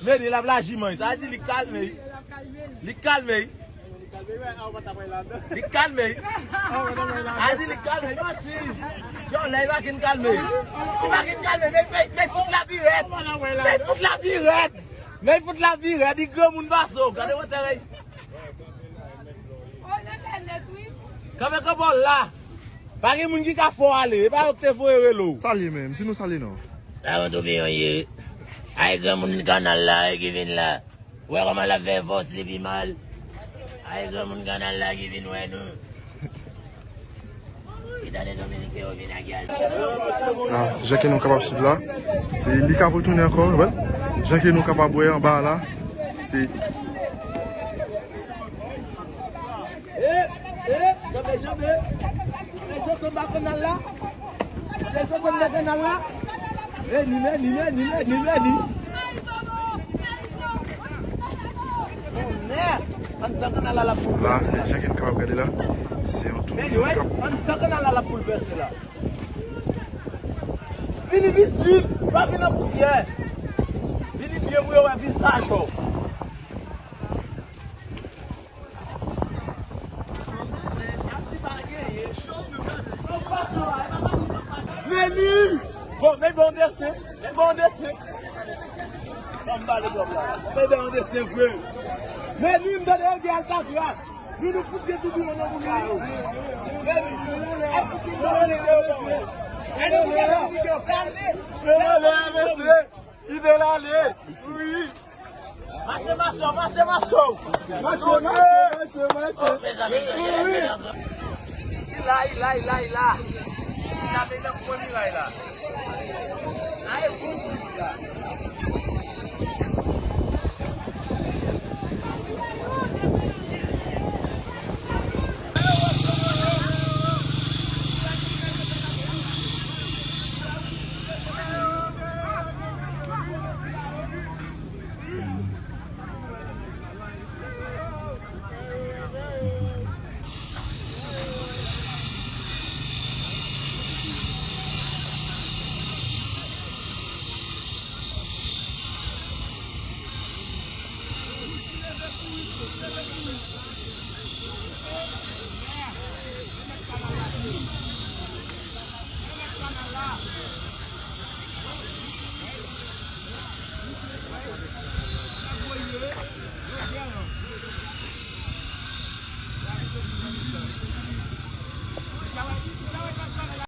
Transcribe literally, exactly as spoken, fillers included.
Meni l ap laji manj. Sa di li kalme. Li kalme. Li kalme. A di li kalme. Manti. Jòlè, li pa kin kalme. Li pa kin kalme. Men fè, men fout la pi rèd. Men fout la pi rèd. Men fout la pi rèd. Li granmoun pase w. Gade mantè. Kanpe kanpe w la. Pa gen moun ki ka fè w ale. E pa yo ki te voye rele w. Sa l ye menm? Di nou sa l ye non. Sa yon toupiyon ye. Ay granmoun kanal la ki vin la. Wè kòman l ap fè fòs li pi mal. Ay granmoun kanal la ki vin wè nou. Ki tande Dominiken yo vin ak yal. Ah, jan ke nou kapab swiv la, se li k ap retounen ankò, wè. Jan ke nou kapab wè anba a la, se E, e, sa fè janbe. Sa fè janbe anba kanal la. Sa fè janbe anba kanal la. Meni, meni, meni, meni, meni. Bonnè. Anndan kanal la, l ap boulvèse la. Jan ke n kapab gade la, se yon tou. Meni, wè, anndan kanal la, l ap boulvèse la. Vini vizib, pa vin an pousyè. Vini byen pou yo wè vizaj ou. Meni! Bon, men bon desen, men bon desen. Ban m pale kòb la. Men bon desen vre. Meni, m tande yo gen Altavas. Vin nou fout gen toupiyon nan moun yo. Meni, èske ki bon desen yo ban mwen? Gade moun yo, gade moun yo, gade. Li vle ale, mesye. Li vle ale. Wi. Mache, mache, mache, mache. Mache, mache, mache, mache. Oh, mezanmi, mezanmi. Ila, ila, ila, ila. Ila, mezanmi, mwen, ila, ila. Ay, fou, fou, ila.